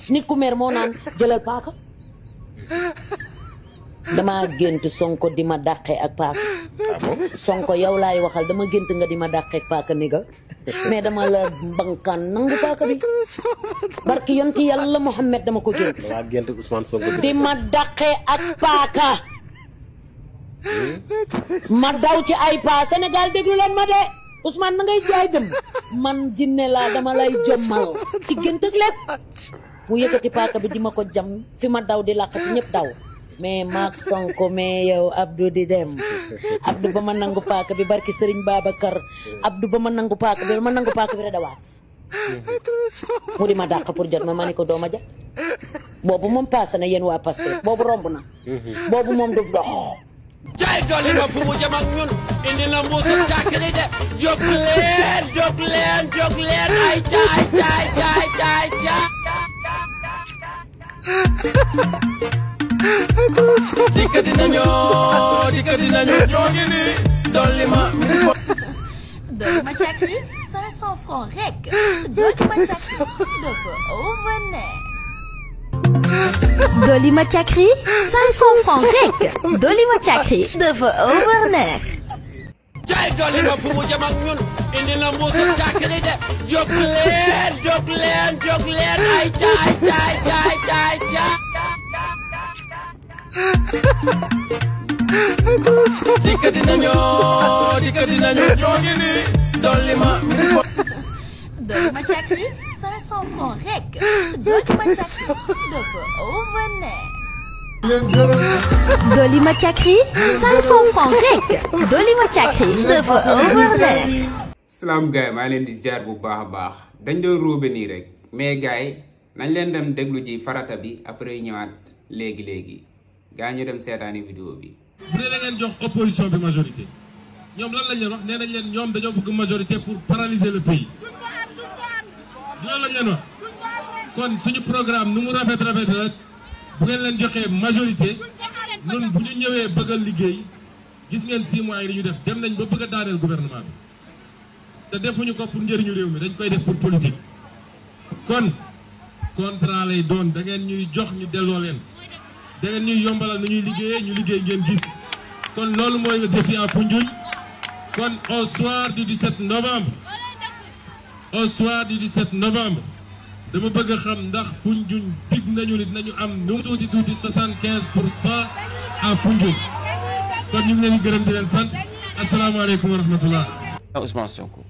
nit ku mer moo naan jëlal paaka dama gént Sonko di ma dàqee ak paaka Sonko yow laay waxal dama gént nga di ma dàqee ak paaka ni nga mais dama la bankaan nangu paaka bi barki yonti yàlla Muhammad dama ko gént Ousmane Sonko di ma dàqee ak paaka ma daw ci ay pa Sénégal déglu leen ma de Ousmane na ngay jaay dem man jinne laa dama lay jommal ci gént ak lépp mu yëkkati paaka bi di ma ko jam fi ma daw di làqati ñëpp daw mais maak Sonko mais yow Abdou di dem Abdou ba ma nangu paaka bi barki Serigne Babacar Abdou ba ma nangu paaka bi rek dawaat mu di ma dàq pour jot ma ni ko dooma ja boobu moom paase na yéen waa Pastef boobu romb na boobu moom du dox jaay dolli ma fu mu jëm ak ñun indi na mbuusu càkkiri de jóg leen ay jaay dikkati nañu ñoo ngi ni dolli ma càkkiri 500 francs rek dolli ma càkkiri dafa overneex dolli ma càkkiri 500 francs rek dolli ma càkkiri dafa overneex jaay dolli ma fu mu jëm ak ñun indi na mbuusu càkkiri de jóg leen ay jaay dikkati nañu ñoo ngi ni dolli ma càkkiri 500 francs rek dolli ma càkkiri dafa overneex dolli ma càkkiri 500 francs rek dolli ma càkkiri dafa overneex. salaam gaay maa leen di ziar bu baax a baax dañ doon róobe nii rek mais gaay nañ leen dem déglu ji farata bi après ñëwaat léegi gaa ñu dem seetaani vidéo bi. bu dee da ngeen jox opposition bi majorité ñoom lan lañ leen wax nee nañ leen ñoom dañoo bëgg majorité pour paralyser le pays loolu lañ leen wax kon suñu programme nu mu rafet rek bu ngeen leen joxee majorité nun bu ñu ñëwee bëgg a liggéey gis ngeen 6 mois yi ñu def dem nañ ba bëgg a daaneel gouvernement bi te defuñu ko pour njëriñu réew mi dañ koy def pour politique kon contrat lay doon da ngeen ñuy jox ñu delloo leen da ngeen ñuy yombalal nu ñuy liggéeyee ñu liggéey ngeen gis kon loolu mooy le défi à Foundiougne kon au soir du 17 novembre dama bëgg a xam ndax Foundiougne dig nañu ni dinañu am nu mu tuuti 75% à Foundiougne kon ñu ngi leen di gërëm di leen sant asalaamaaleykum wa rahmatullah. Ousmane Sonko,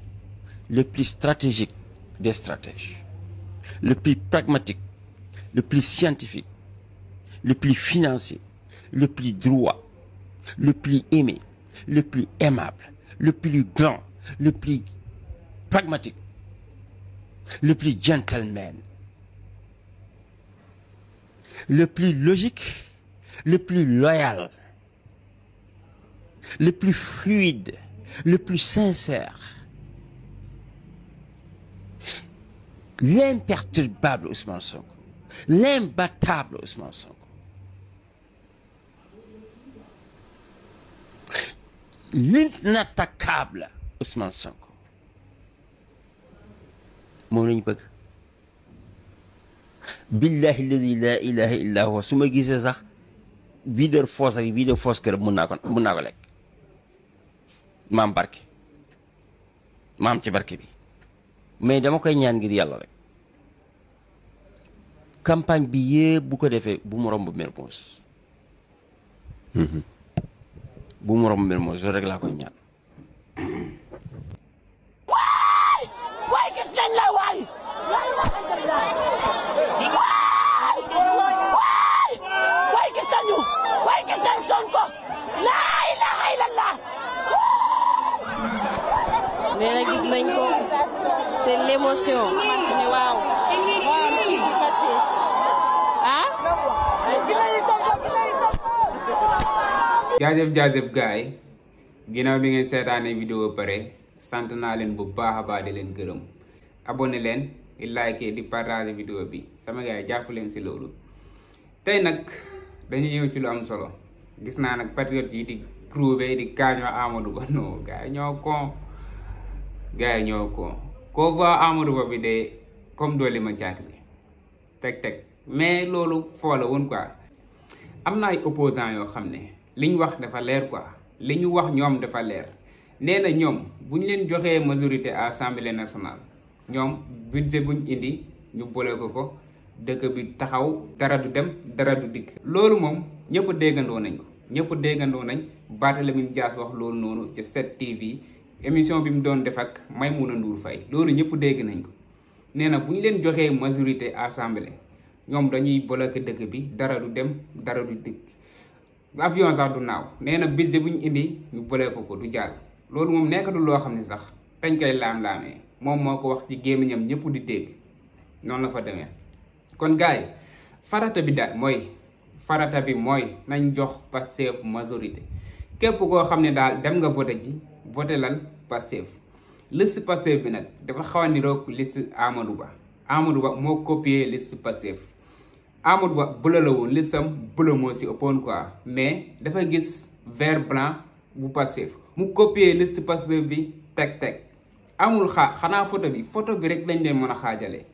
le plus stratégique des stratèges, le plus pragmatique, le plus scientifique, le plus financier, le plus droit, le plus aimé, le plus aimable, le plus grand, le plus pragmatique, le plus gentleman, le plus logique, le plus loyal, le plus fluide, le plus sincère, l'imperturbable Ousmane Sonko, l'imbattable Ousmane Sonko, l'inattaquable Ousmane Sonko moom lañu bëgg billahi alladi la ilaha illa huwa su ma gisee sax vidéo force ak vidéo force kër mun naa ko lekk maam barke maam ci barke bi mais dama koy ñaan ngir yàlla rek campagne bi yëpp bu ko defee bu mu romb Mermoz bu mu romb Mermoz loolu rek laa koy ñaan. waay gis nañ la waay waay gis nañu waay gis nañ Sonko la ilaha illallah nee na gis nañ ko c'est l'émotion ne waaw jaajëf gaay ginnaaw bi ngeen seetaanee vidéo pare sant naa leen bu baax a baax di leen gërëm abonné leen di like di partager vidéo bi sama gaay jàpp leen si loolu tey nag dañuy ñëw ci lu am solo gis naa nag patriote yi di prouver di kaañoo Amadou Ba non gaay ñoo ko voit Amadou Ba bi de comme dolli ma càkkiri teg mais loolu foo la woon quoi. am na ay opposants yoo xam ne li ñu wax dafa leer quoi li ñu wax ñoom dafa leer nee na ñoom bu ñu leen joxee majorité à Assemblée nationale ñoom budget bu ñu indi ñu boole ko dëkk bi taxaw dara du dem dara du dikk. loolu moom ñëpp déggandoo nañ ko ñëpp déggandoo nañ Barthélémy Dias wax loolu noonu ci 7TV émission bi mu doon def ak Maïmouna Ndour Faye loolu ñëpp dégg nañ ko nee na bu ñu leen joxee majorité Assemblée ñoom dañuy bloqué dëkk bi dara du dem dara du dikk avion sax du naaw nee na budget bu ñu indi ñu bloqué ko du jàll. loolu moom nekkatul loo xam ne sax dañ koy laam-laamee moom moo ko wax ci gémmiñam ñëpp di dégg noonu la fa demee. kon gars yi farata bi mooy nañ jox Pastef majorité képp koo xam ne daal dem nga voté ji voté lal Pastef liste Pastef bi nag dafa xaw a niroog liste Amadou Ba moo copier liste Pastef Amadou Ba bleu la woon listam bleu moo si ëppoon quoi mais dafa gis vert blanc bu Pastef mu copier liste Pastef bi teg amul xanaa photo bi rek lañ leen mën a xaajale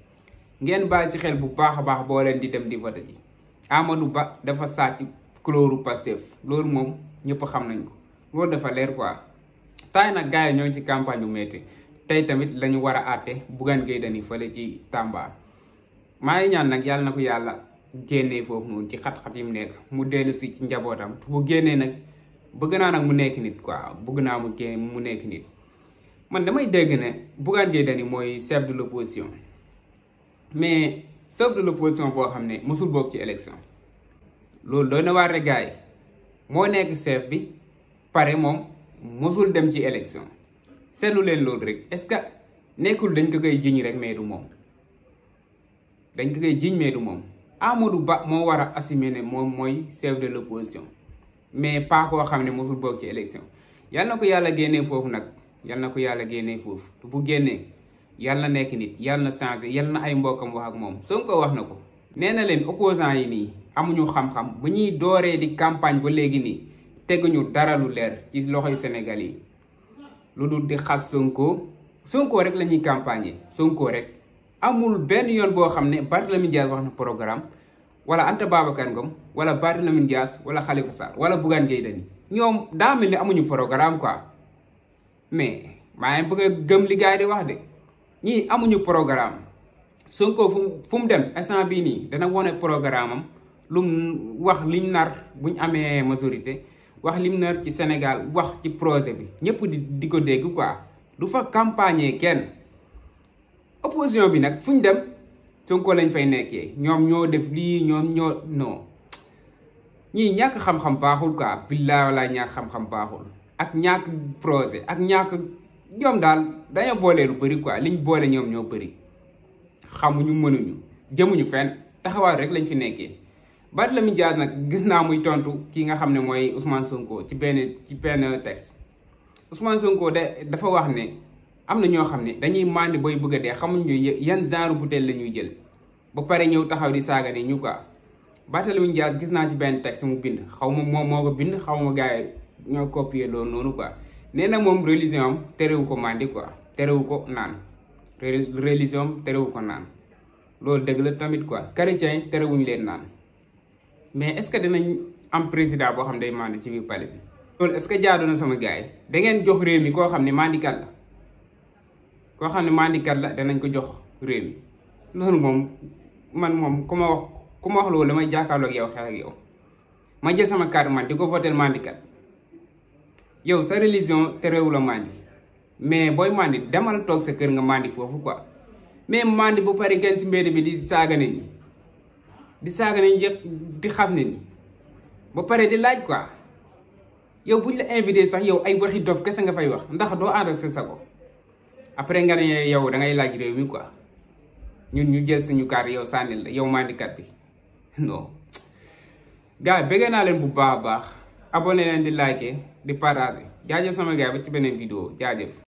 ngeen bàyyi si xel bu baax a baax boo leen di dem di voté ji Amadou Ba dafa sàcc couleur Pastef loolu moom ñëpp xam nañ ko loolu dafa leer quoi. tay nag gars yi ñoo ngi ci campagne bu métti tey tamit la ñu war a àtte Bougane Gueye Dany fële ci Tamba maa ngi ñaan nag yàlla na ko yàlla génnee foofu noonu ci xat-xat yi mu nekk mu dellu si ci njabootam bu génnee nag bëgg naa nag mu nekk nit quoi bëgg naa mu nekk nit man damay dégg ne Bougane Gueye Dany mooy chef de l'opposition mais chef de l'opposition boo xam ne mosul bokk ci élection loolu doy na waar rek gars yi moo nekk chef bi pare moom mosul dem ci élection seetlu leen loolu rek est-ce que nekkul dañ ko koy jiñ rek mais du moom dañ ko koy jiñ mais du moom Amadou Ba moo war a assumer ne moom mooy chef de l'opposition mais pas koo xam ne mosul bokk ci élection yal na ko yàlla génnee foofu nag yal na ko yàlla génnee foofu bu génnee yal na nekk nit yal na changé yal na ay mbokkam wax ak moom Sonko wax na ko nee na leen opposants yi nii amuñu xam-xam bu ñuy dooree di campagne ba léegi nii teguñu dara lu leer ci loxoy Sénégal yi lu dul di xas Sonko rek la ñuy campagner Sonko rek amul benn yoon boo xam ne Barthélémy Dias wax na programme wala Anta Babacar Ngom wala Barthélémy Dias wala Khalifa Sall wala Bougane Gueye Dany ñoom daa mel ni amuñu programme quoi mais maa ngi bëgg a gëm li gars yi di wax de ñii amuñu programme Sonko fu mu dem instant bii nii dana wone programme am lu mu wax liñ nar buñ amee majorité wax lim nar ci Sénégal wax ci projet bi ñëpp di ko dégg quoi du fa campagne kenn opposition bi nag fu ñu dem Sonko lañ fay nekkee ñoom ñoo def lii ñoom ñoo non ñii ñàkk xam-xam baaxul quoi billaay wala ñàkk xam-xam baaxul ak ñàkk projet ak ñàkk ñoom daal dañoo boole lu bëri quoi liñ boole ñoom ñoo bëri xamuñu mënuñu jëmuñu fenn taxawaay rek lañ fi nekkee. Barthélémy Dias nag gis naa muy tontu ki nga xam ne mooy Ousmane Sonko ci benn texte Ousmane Sonko dafa wax ne am na ñoo xam ne dañuy màndi booy bëgg a dee xamuñu yan genre bouteille la ñuy jël ba pare ñëw taxaw di saaga ni ñu quoi Barthélémy Dias gis naa ci benn texte mu bind xaw ma moom moo ko bind xaw ma gars yi ñoo copier loolu noonu quoi nee na moom religion am terewu ko màndi quoi terewu ko naan religion am terewu ko naan loolu dëgg la tamit quoi chrétien terewuñu leen naan. mais est-ce que dinañ am président boo xam ne day mandi ci biir palais bi loolu est-ce que jaadu na sama gars yi da ngeen jox réew mi koo xam ne mandikat la danañ ko jox réew mi loolu moom man moom ku ma wax loolu damay jàkkaarloo ak yow xeex ak yow ma jël sama carte man di ko voter mandikat yow sa religion terewu la mandi mais booy mandi demal toog sa kër nga mandi foofu quoi mais mandi bu pare gën si mbedd bi di saaga nit ñi di xas nit ñi ba pare di laaj quoi yow buñ la invité sax yow ay waxi dof kese nga fay wax ndax doo ànd sa sago après nga ne yow da ngay laaj réew mi quoi ñun ñu jël suñu carte yow sànnil la yow mandikat bi non gars yi bëggee naa leen bu baax a baax abonné leen di liker di partager jaajëf sama gars ba ci beneen vidéo jaajëf